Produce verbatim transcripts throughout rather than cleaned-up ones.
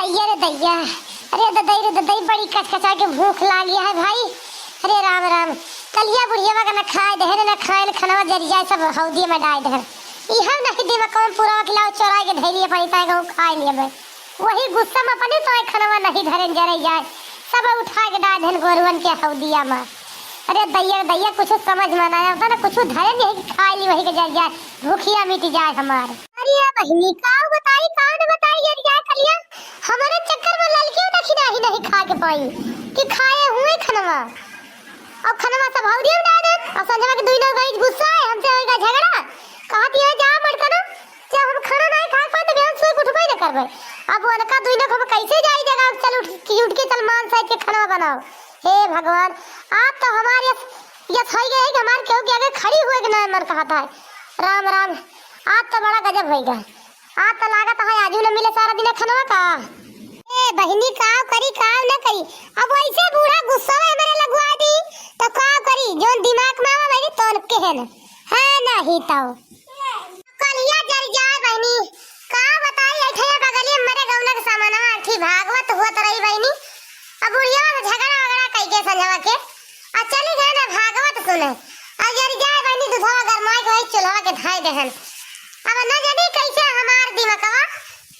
अरे रे दैया, अरे ददई रे ददई, बड़ी कचकचा के भूख लागी है भाई। अरे राम राम, कलिया बुढ़ियावा का न खाए देहन, न खाए, न खनवा जरि जाए, सब हौदिया मा डाइ देहन। इहउ नहीं दिमाग कौन पूरा किलाओ चोराइ के धइलिया पानी ताए कहूँ खाए लिया बे। वही गुस्सा मा अपने तो खनवा नहीं धरेन जरि जाए, सब उठाइ के डाइ देहन गोरुअन के हौदिया मा। अरे दैया रे दैया, कुछ समझ मा ना आवत ना, कुछ धरेन यही खाए ली वही के जरि जाए, भूखिया मिटि जाए हमार। अरे बहिनी, काउ बताई, काउ न बताई, जरि जाए कलिया। हमरे चक्कर मा ललकियो देखी नाही, नहीं खा के पाई कि खाए हुए खनवा। अब खनवा सब हौदिया मा डाइ देन, अउर संझवा के दुइनो गई गुस्सा है, हमसे होइगा झगड़ा। कहत है, "जा मत करो, जब हम खाना नहीं खा पाए, तो हम सोए के उठबे न करबे।" अब उनका दुइनो को हम कैसे जाई जगह, "चल उठ के, उठ के चल मान साइड के खाना बनाओ।" हे भगवान, आप तो हमारे यस, यस होइगा है कि हमारे केहू के आगे खड़ी हुए के ना मन कहत है। राम राम, आप तो बड़ा गजब होइगा। आज तो लागत है आजू न मिले सारा दिन खनवा का। ए बहिनी, काव करी, काव न करी। अब वैसे बूढ़ा गुस्सा में मेरे लगवा दी, तो काव करी, जोन दिमाग में आवा मेरी तोन केहन। है नहीं तो। कलिया जर जाए बहिनी, का बताई, ऐठे बगली में मेरे गौना के सामानवा अर्थी भागवत हुआ तो रही बहिनी। अब बुढ़िया से झगड़ा वगड़ा कई के संझवा के, आ चली गए ना भागवत सुने। आ जर जाए बहिनी, दुधवा गरमाई के वही चूल्हा के धाई देहन। अब न जानी कैसे हमार दिमकवा,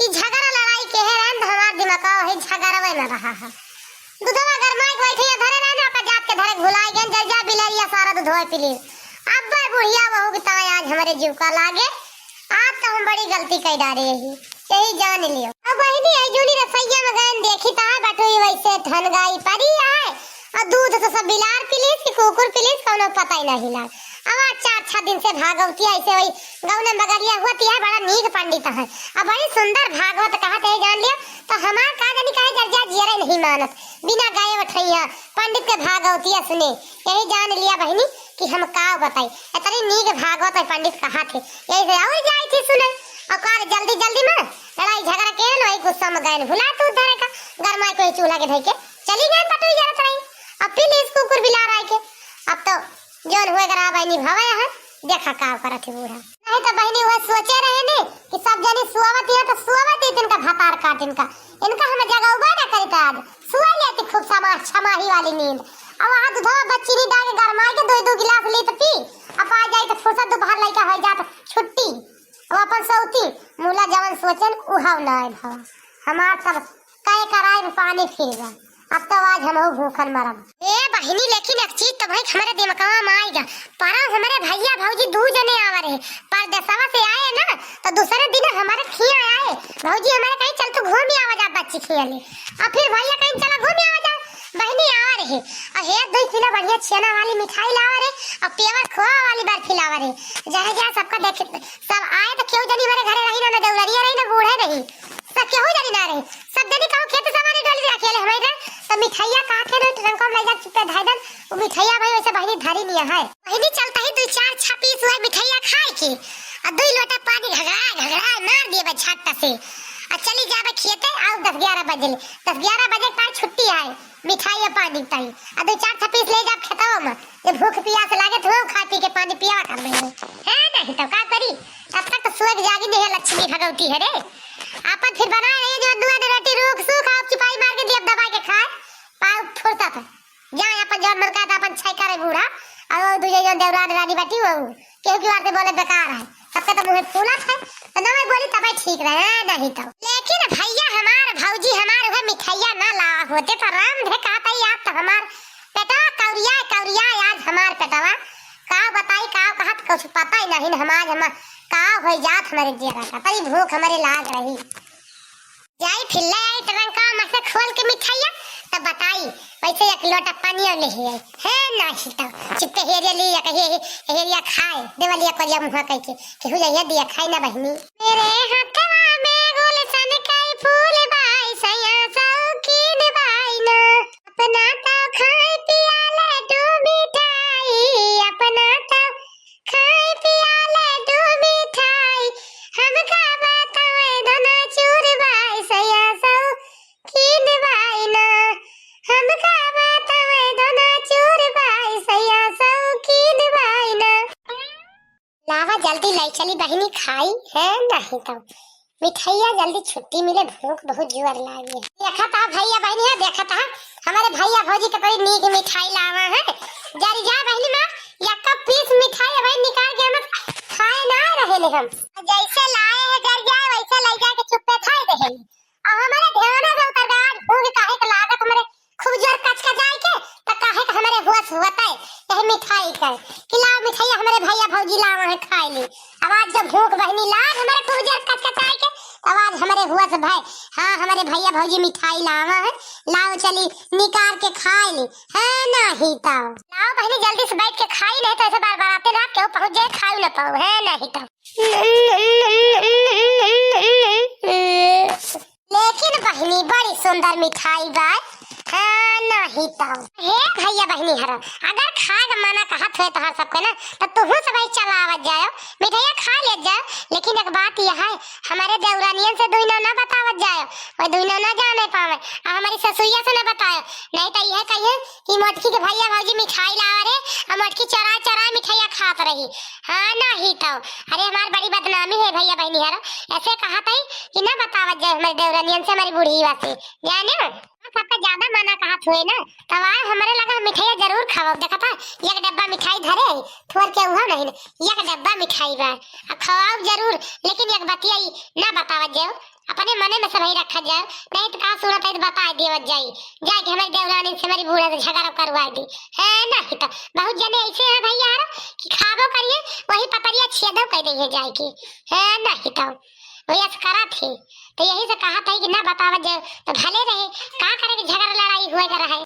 ई झगड़ा लड़ाई के है रहन, तो हमार दिमकवा वही झगड़वे में रहा है। दुधवा गरमाई के वही ठैया धरे रहे ना, ओकर जात के धरे भुलाई गए, जर जा बिलरिया सारा दुधवा पी ली। अब बुढ़िया बहू की तवा आज हमारे जीव का लागे, आज तो हम बड़ी गलती कर डारे यही, यही जान लियो। अब बहिनी आई जूनी रसोईया में गए, देखी ता है बटुई वैसे ठन गाई परी है, और दूध तो सब बिलार पिलीस कि कुकुर पिलीस, कौनो पता ही नहीं लाग। अब आज चार छह दिन से भागवती ऐसे वही गौने बगरिया हुआ तिया बड़ा नीक पंडित है, अब बड़ी सुंदर भागवत कहत है जान लियो, तो हमार का जानी काहे जर जा जियरे नहीं मानत, बिना गए उठैया पंडित के भागवतिया सुने, यही जान लिया बहिनी कि हम का बताई, इतनी नीक भागवत है पंडित कहत है, यही से और जाई थी सुने, और कार जल्दी जल्दी में लड़ाई झगड़ा के वही गुस्सा में गए भुला तू धरे का, गरमाई को ही चूल्हा के धई के चली गए पटुई जरत रही। अब फिर इस कुकुर बिलार आए के, अब तो जौन हुए करा बहिनी भवे है, देखा का करत है बूढ़ा। नहीं तो बहिनी वह सोचे रहे ने कि सब जनी सुआवत है तो सुआवत है, इनका भतार काट इनका, इनका हम जगौबे ना करी तो आज सुआ लेती खूब समा छमाही वाली नींद। अब वहाँ दुधवा बच्ची नहीं डाल के गरमाई के दो दो गिलास ली तो पी, अब आ जाई तो फुर्सत दोपहर लइका हो जात छुट्टी। अब अपन सौती मुला जवन सोचन उहाव ना आए भवा। हमार सब कहे कराए में पानी फिर गए। अब तो आज हमहू भूखन मरब। ए बहिनी, लेकिन एक चीज तो भाई हमरे दिमगवा में आइगा, परसों हमरे भैया भौजी दू जने आवा रहे, परदेसवा से आए ना, तो दूसरे दिन हमरे खिया आए, भौजी हमरे कही, "चल तू घूम आवा जा बच्ची खिया ले।" और फिर भैया कही, "चला घूम आवा जा।" बहिनी आवा रहे, और हे दो किलो बढ़िया छेना वाली मिठाई लावा रहे, और पेवर खोआ वाली बर्फी लावा रहे, जहाँ जहाँ सबका देखे, सब आए तो केहू जनी हमरे घरे रही ना, ना देवरनिया रही, ना बूढ़े रही। सब केहू जनी ना रही, सब जनी कहूँ खेत सवारी डोली रखे ले हमारे, तो मिठाइया कहा के ना ट्रंक में ले जा चुपे धाई दन, वो मिठाइया भाई वैसे बहिनी धरी नहीं है। बहिनी चलता ही दो चार छपीस हुआ मिठाइया खाए के, और दो लोटा पानी घगड़ा घगड़ा मार दिए बा झट से, और चली जाबे खेते, आओ दस ग्यारह बजे ले, दस ग्यारह बजे के बाद छुट्टी है, मिठाई और पानी ताई, और दो चार छपीस ले जाब खेतवा में, ये भूख पियास लागे तो खा पी के पानी पिया कर दे। है नहीं तो का करी, तब तक तो सुबह जागी नहीं है लक्ष्मी भगवती है रे। आपन फिर बनाए रहिए जो दुआ ने रोटी रूख सूख आप चुपाई मार के दिया दबा के खाए। पाव फुर्सत है। जा अपन जौन मन का था अपन छाई करे बूढ़ा। और वो दूजे जौन देवरान रानी बाटी वो केहू की बात बोले बेकार है। सबके तो मुँह फूलत है। तो ना मैं बोली तबे ठीक रहे, नहीं तो। लेकिन भैया हमार भौजी हमार हुए मिठाइया ना लावा होते तो राम धे कहता ही आप तो हमार पेटवा कौरिया कौरिया आज हमार पेटवा। का बताई का कहत कुछ पता ही नहीं हमार हमार का हो जात हमारे जियरा का। तरी भूख हमारे लाग रही। जाई फिर ले आई ट्रंका में से खोल के मिठाइया, तब बताई, वैसे एक लोटा पानी और ले आई। है नहीं तो, चुपके हेरिया लिया, कहिए हे-, हेरिया खाए, देवलिया करिया मुँह कह के, केहू जइया दिया खाई ना बहिनी। मेरे हथवा में गुलशन कई फूल बाई, सैया शौकीन बाई ना। अपना तो खाए पिया लड्डू मिठाई, अपना तो खाए पिया लड्डू मिठाई, हमका बतावे धना चूर बाई, सैया शौकीन बाई ना। हमका बतावे धना चूर बाई, सैया शौकीन बाई ना। लावा जल्दी लै चली बहिनी खाई, है नहीं तो। मिठाइया जल्दी छुट्टी मिले, भूख बहुत जोर लागी है। देखत हा भैया बहिनी है, देखत हा हमरे भैया भौजी के बड़ी नीक मिठाई लावा है। जरि जा बहिनी माँ, यक्का पीस मिठाई अबही निकाल के हम खाए ना रहे ले हम। जैसे लाए है जरि जाए वैसे लै जाके चुप्पे खाए रहे। अब हमरे ध्यान से उतर गया, आज भूख काहे के लागत हमरे खूब जोर कचकचाए के, त काहे के हमरे होश होतै यह मिठाई का कि लाओ मिठाई हमरे भैया भौजी लावा है खाए ली। अब आज जब भूख बहिनी लाग हमरे खूब जोर कचकचाए के, तब आज हमरे होश भय, हाँ हमरे भैया भौजी मिठाई लावा है, लाओ चली निकाल के खाए ली, है नाही तो। लाओ बहिनी जल्दी से बैठ के खाई, नहीं तो ऐसे बार बार आते ना केहू पहुँच जाए खाए न पाओ, है नाही तो। लेकिन बहिनी बड़ी सुंदर मिठाई बा, हाँ नाही तो। हे भैया बहिनी हरा, अगर खाए के मना कहत हुए तोहार सबके ना, तो तुहू सब ही चलावत जाओ, मिठाइया खा ले जाओ। लेकिन एक बात यह है, हमारे देवरानियन से दुई ना, ना बतावत जाओ, वह दुई ना, ना जाने पावे, आ हमारी ससुइया से ना बताओ, नहीं तो यह कहिए कि मोटकी के भैया भौजी मिठाई लावा रे, आ मोटकी चोरा चोरा मिठाइया खात रही। हाँ नाही तो, अरे हमार बड़ी बदनामी है भैया बहिनी हरा, ऐसे कहत है कि ना बतावत जाए हमारे देवरानियन से, हमारी बूढ़ी से, जाने सबका ज्यादा मना कहत हुए ना, तब आए हमरे लगा मिठाइया जरूर खाओ। देखा था एक डब्बा मिठाई धरे है, थोर के उहा नहीं ना, एक डब्बा मिठाई बा, आ खाओ जरूर, लेकिन एक बतिया ई ना बतावत जाओ, अपने मने में सब ही रखा जाओ, नहीं तो कहा सुनत है तो बता देवत जाई, जाके हमारी देवरानी से हमारी बूढ़ा से झगड़ा करवा दी, है नाही तो। बहुत जने ऐसे हैं भैया हरा कि खाबो करिए वही पतरिया छेदो कर दी है जाए की, है नाही तो। वही ऐसे करत ही, तो यही से कहत है कि ना बतावत जाओ, तो भले रहे, का करे कि झगड़ा लड़ाई हुए कर रहे।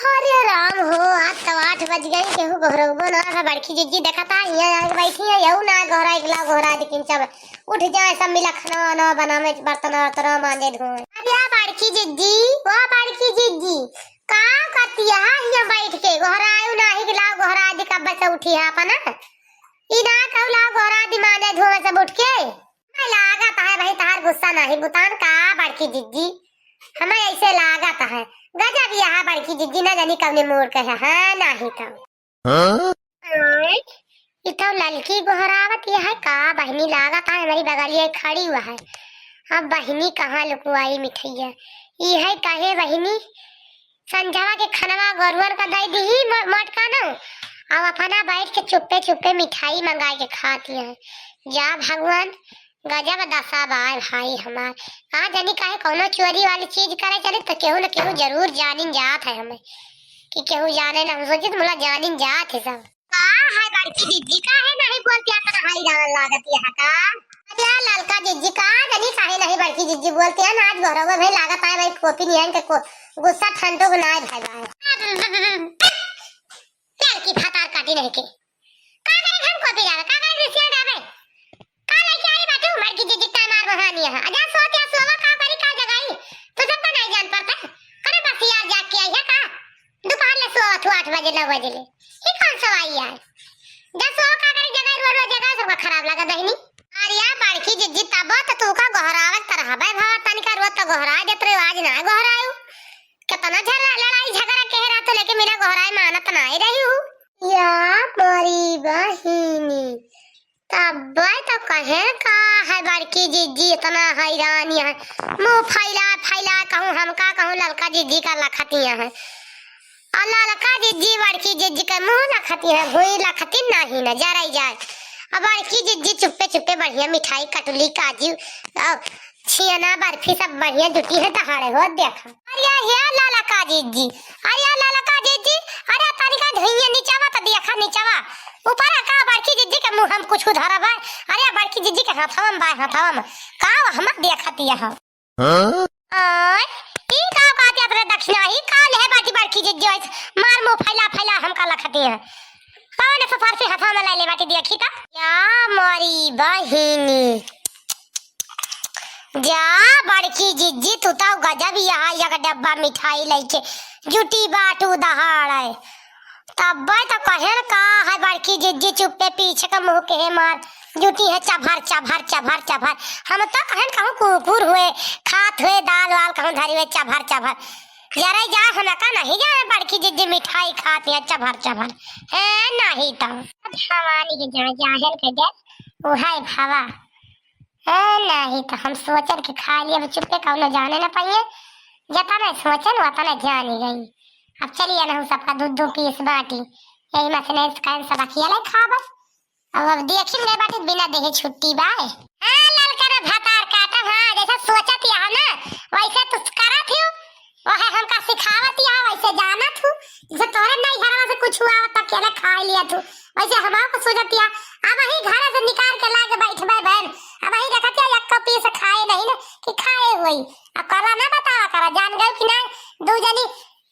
अरे राम हो, आज तो आठ बज गई, केहू गोहरउबो ना है। बड़की जिज्जी देखा था, यहाँ आके बैठी है, यहू ना गोहराई, लाओ गोहरा दी किंचा में। उठ जाए सब मिला खाना वाना बनावे, बर्तन वर्तन मांजे धोए। अरे बड़की जिज्जी, ओ बड़की जिज्जी, का करती है यहाँ बैठ के? गोहरायु नाही कि लाओ गोहरा दी, कब से उठी है अपना? ई ना कहू लाओ गोहरा दी मांजे धोए सब उठ के। हमें लागत है भाई तहार गुस्सा नाही बुतान का बड़की जिज्जी, हमें ऐसे लागत है। गजब यह बड़की जिज्जी ना जानी कवने मोड़ के है, हाँ नाही तो। हाँ? आय, ई तो ललकी गोहरावत यह है का बहिनी, लागत है हमारी बगलिया खड़ी हुआ है। अब बहिनी कहाँ लुकुआई मिठैया, ई है कहे बहिनी संझवा के खनवा गोरुअन का दई दीही म-, मोटका न, अब अपना बैठ के चुप्पे चुप्पे मिठाई मंगाई के खाती है। जा भगवान, गजब दशा बा भाई हमार। कहाँ जानी काहे कौनो चोरी वाली चीज करे चली तो केहू न केहू जरूर जानिन जात है हमें, कि केहू जाने न, हम सोचित मुला जानिन जात है सब। का है बड़की जिज्जी, काहे नाही बोलती है, तना हैरान लागत है का? अरे ललका जिज्जी, का जानी काहे नाही बड़की जिज्जी बोलती है ना, आज गोहरवा भाई लागत है भाई खोपी नियन के को गुस्सा ठंडो को नाय भाई भाई। ललकी फतार काटी नहीं के। का करे हम खोपी जावे, का करे रिसिया जावे? का लेके आई बाटू बड़की जिज्जी ता मार बहानी है। अजा सोत या सोवा का करी का जगाई? तू सबका नहीं जान पड़ता। करे बस यार जाग के आई है का? दोपहर ले सोवा तू आठ बजे, नौ बजे ले। ई कौन सवाई है? जा सो का करे जगह रोड रोड जगह सबका खराब लगा बहिनी। अरे या बड़की जिज्जी तब तो तू का गोहरावत त रहबे भवा तनिका रोज तो गोहरा देत रहे आज ना गोहरायु। कितना झगड़ा लड़ाई झगड़ा कह रहा तो लेकिन बिना गोहराए मानत ना ही रही हूँ। या मोरी बहिनी तब तो कहे का है बड़की जिज्जी इतना हैरान है। मुँह फैला फैला कहूँ हमका कहूँ ललका जिज्जी का लखतिया है। और ललका जिज्जी बड़की जिज्जी के मुँह लखती है, भुई लखती नहीं न जराई जाए। अब बड़की जिज्जी चुप्पे चुप्पे बढ़िया मिठाई कटुली काजू और छियना बर्फी सब बढ़िया जुटी है तहारे हो देखा। अरे या ललका जिज्जी, अरे या ललका जिज्जी, अरे तनिका धुइया नीचवा तो देखा नीचवा, ऊपर का बड़की जिज्जी के मुँह हम कुछ धरब है। अरे बड़की जिज्जी के हाथवा में बाय हाथवा में का हम देखती है। हाँ? ओए, ई का बात है अपने दक्षिणा ही? का ले बाटी बड़की जिज्जी ओइस? मार मुँह फैला फैला हमका लखती है। कौन सफार से हथा में ले ले बाटी देखी तो? या मोरी बहिनी। जा बड़की जिज्जी, तू तो गजब यहाँ एक डब्बा मिठाई लेके जुटी बाटू दहाड़ है। तब्बे तो कहेन का है बड़की जिज्जी चुप्पे पीछे के मुँह के मार जुटी है चभर, चभर, चभर, चभर। हम तो कहेन कहूँ कुकुर हुए, खात हुए, दाल वाल कहूँ धरी हुए चभर, चभर। जरा जा हम का नहीं जाने बड़की जिज्जी मिठाई खाती है चभर, चभर। है नहीं तो। अब भवानी के जा, जाहिर के जा, वो है भावा। ए, नाही तो हम सोचन कि खाइ लिया, अब चुप्पे कउनो जाने न पाइए। जतना सोचन वतना जानी गई। अब चलिए ना, हम सबका दू दू पीस बाटी, यही में से नहीं तो कहें सब अकेले खा बस। अब, अब देखी ले बाटी बिना देहे छुट्टी बाय। हाँ, ललका रे भतार काटा, हाँ, जैसा सोचत यहाँ ना, वैसे तू करत हियो। वह हमका सिखावत या, वैसे जानत हूँ। जैसे तोहरे नहीं घरवा से कुछ हुआ, तब के ना खाइ लिया तू, वैसे हमार को सोचत या। अब ही घर से निकाल के लाके बैठबे बहन, अब ही रखत या, एक पीस खाए नहीं ना कि खाए हुई। अब करा ना बतावा करा, जान गए कि ना, दू जनी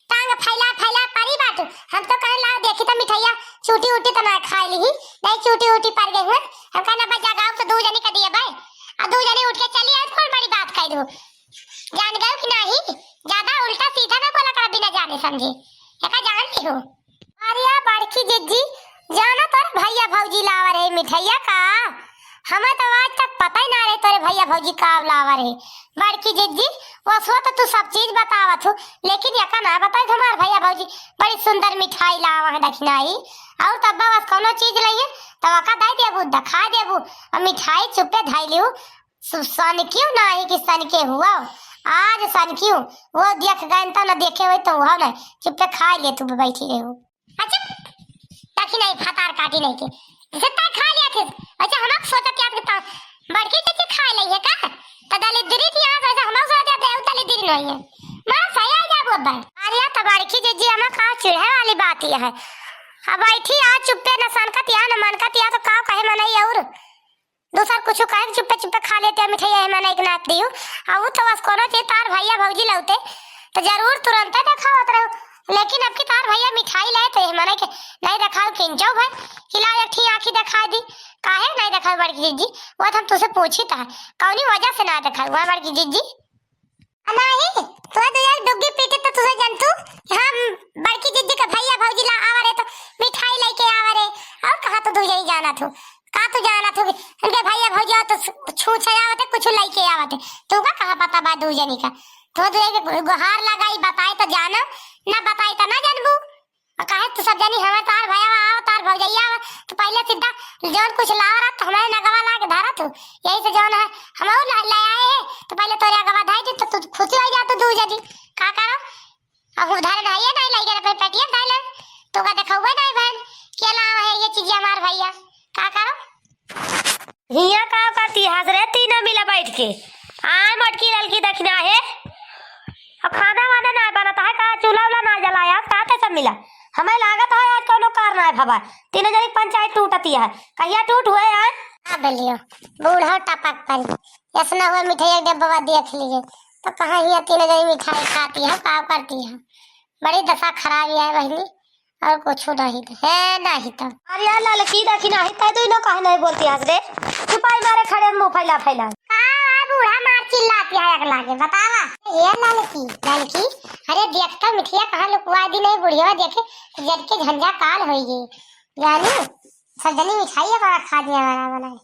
टांग फैला फैला परी बाटू। हम तो कहे लाओ देखी तो मिठाइया चूटी उटी तो ना खाए ली, नहीं चूटी उटी पड़ गई हुआ। हम कहना बस जगाओ तो दू जनी का दिए बे, और दू जनी उठ के चली आए, कौन बड़ी बात कह दू। जान गयो कि नाही? ज्यादा उल्टा सीधा ना बोला करा बिना जाने समझे। एका जान ली हो। अरे या बड़की जिज्जी, जाना तोर भैया भौजी लावा रहे मिठाइया का? हमें तो आज तक पता ही ना रहे तोरे भैया भौजी का लावा रहे। बड़की जिज्जी, वो सो तो तू सब चीज बतावत हो, लेकिन एका ना बताई हमार भैया भौजी बड़ी सुंदर मिठाई लावा है दखिनाई। और तब बस कौनो चीज लइए, तब एका दे देबू, दिखा देबू, और मिठाई चुप्पे धाई लियो। सु-, सनकियो नाही कि सनके हुआ, आज सनकियो, वो देख गए तो न देखे हुए तो हुआ नहीं, चुप्पे खाइ ले तू बैठी रहे हो। अच्छा, ताकि नहीं फतार काटी नहीं के, जितना खा लिया थे। अच्छा, हम सोचत याद करता, बड़की जिज्जी खाइ लई है का? तो दलिद्री थी यहाँ, वैसे हम सोचत याद है, दलिद्री नहीं है। माँ सही आ जाबो अब। अरे, तो बड़की जिज्जी हमें का चिढ़े वाली बात यह है। अब बैठी आज चुप्पे न सनकत या न मनकत या, तो का कहे मनई और। दूसर कुछ कहे, चुप्पे चुप्पे खा लेते हैं मिठाई, यही मना एक नाप दियो। आ उ तो बस कोनो चीज तार भैया भौजी लौते तो जरूर तुरंते देखावत रहो, लेकिन अब की तार भैया मिठाई लाए तो यही मना के नहीं देखाओ, किंचो भाई कि लाओ एक ठी आँखी देखा दी। काहे नहीं देखाओ बड़की जिज्जी? वो तो हम तुझसे पूछी था, कौनी वजह से ना देखाओ हुआ बड़की जिज्जी? नहीं, तू तो यार डुग्गी पीटे तो तुझे जंतु कि हम बड़की जिज्जी का भैया भौजी ला आवा रहे तो मिठाई लेके आवा रहे, और कहाँ तो तू यही जाना थू? का तू जाना थू कि उनके भैया भौजी आओ तो छु-, छू छे आवते, कुछ लेके आवते। तू का कहाँ पता बा दू जनी का? तू दू एक गुहार लगाई, बताई तो जानो, ना बताई तो ना जानबू। और काहे तू सब जनी हमें तार भैया आओ, तार भौजैया आओ, तो पहले सीधा जौन कुछ लावा रहा तो हमारे नगवा ला के धरा तू। यही से जौन है हम ले, ले आए हैं, तो पहले तोरे अगवा धाई दी तो तू खुशी हो जा, तू दू जनी का करो? अब उधार नहीं है, नहीं लइके अपने पेटिया धइले। तो का देखौबे नहीं बहन, के लावा है ये चीज हमार भैया? का करो? हिया का करती हंस रे, तीनों मिला बैठ के। आए मोटकी ललकी दखिना है। अब खाना वाना ना बनत है का, चूल्हा उल्हा ना जलाया, का ते सब मिला? हमें लागत है आज कोनो कार ना भवा। तीनों जनी पंचायत टूटती है। कहिया टूट हुए आए? आ बलियो, बूढ़ा टपक पड़ी। ऐसना हुआ मिठाई एक डब्बा देख लिए। तो कहाँ हिया तीनों जनी मिठाई खाती है, का करती है? बड़ी दशा खराब है बहिनी, और कुछ नहीं है, नहीं तो। अरे यार ललकी देखी नहीं, तै तू इनो काहे नहीं बोलती हंस रे? चुपाई मारे खड़े मुंह फैला फैला। का बूढ़ा मार चिल्लाती है अगला के, बतावा। ये ललकी, ललकी, अरे देख तो मिठिया कहाँ लुकुआ दी नहीं बुढ़िया देखे, जब के झंझा काल होई गई। जानी, सब जनी मिठाई बड़ा खा दिया बड़ा बनाए।